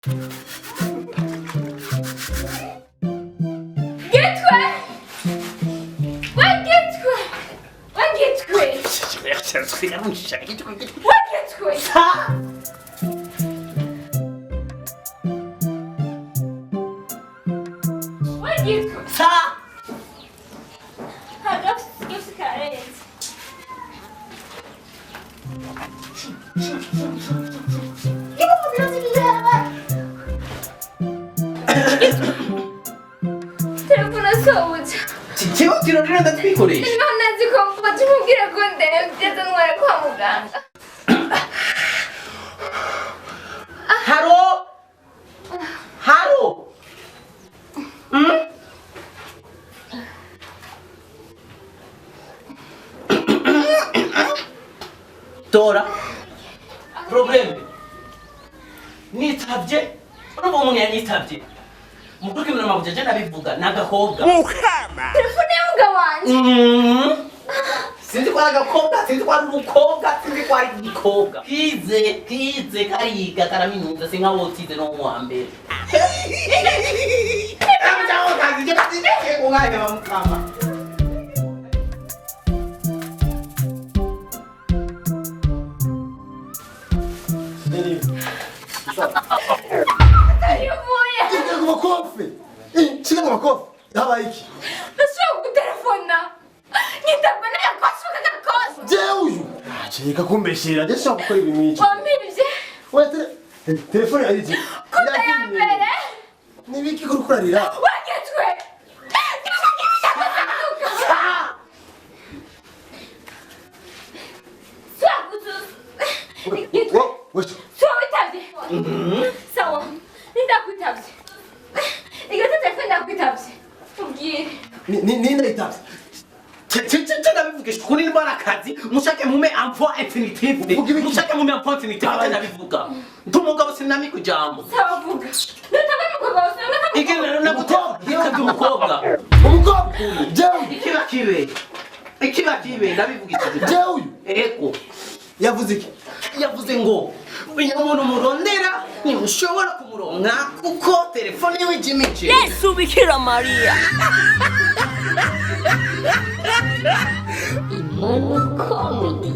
Gitwe! Wagitwe! Wagitwe! Wagitwe! Wagitwe! Sa Agafise karenze. Telefone sobuja. Cyihutiro rero ndatwikoresha. None azi ko mfata umubwira ko ndemvye ntwara kwa muganga. Haro, haro. Tora problème nitavye, urumva umuntu yanyitavye mukuru kimwe n'amabuye, je nabivuga n'agakobwa. Telefone y'umugabo wanje. Sinzi ko ari agakobwa, sinzi ko ari umukobwa, sinzi ko ari igikobwa kize kize kariga karaminuza, sinka wotize no mu wa mbere. Yuvuye. Shika ku makofi. Shika ku makofi. Habaye iki? Nashobora kugutelefona. Nyitabwa n'agakosi k'agakosi. Jewe uyu. Reka kumbeshera. Je shaka gukora ibintu nk'iki. Wampivye. Oya telefone yari iki? Kuta ya mbere. Nibiki kuri kurarira? Wagitwe. Wo, Sawa witavye. Sawa. Nindakwitavye. Igata telefone ndakwitavye. Ubwire. Ni ni ndayitavye. Ce ndabivugisha ukuri, niba ari akazi mushake mume emploi infinitif. Uvuga ibiki? Mushake mume emploi infinitif, ce ndabivuga ndi umugabo, sinamika ijambo. Sawa vuga. Nutaba umukobwa wawe usanga Igene naguteka umukobwa. Umukobwa. Jewe. Ikiba kibe, ikiba kibe, ndabivugishije. Jewe uyu. Ego. Yavuze iki? Yavuze ngo uyu muntu murondera ntimushobora kumuronka kuko telefone yiwe ijimije. Yesu Bikira Maria. Imana Comedy.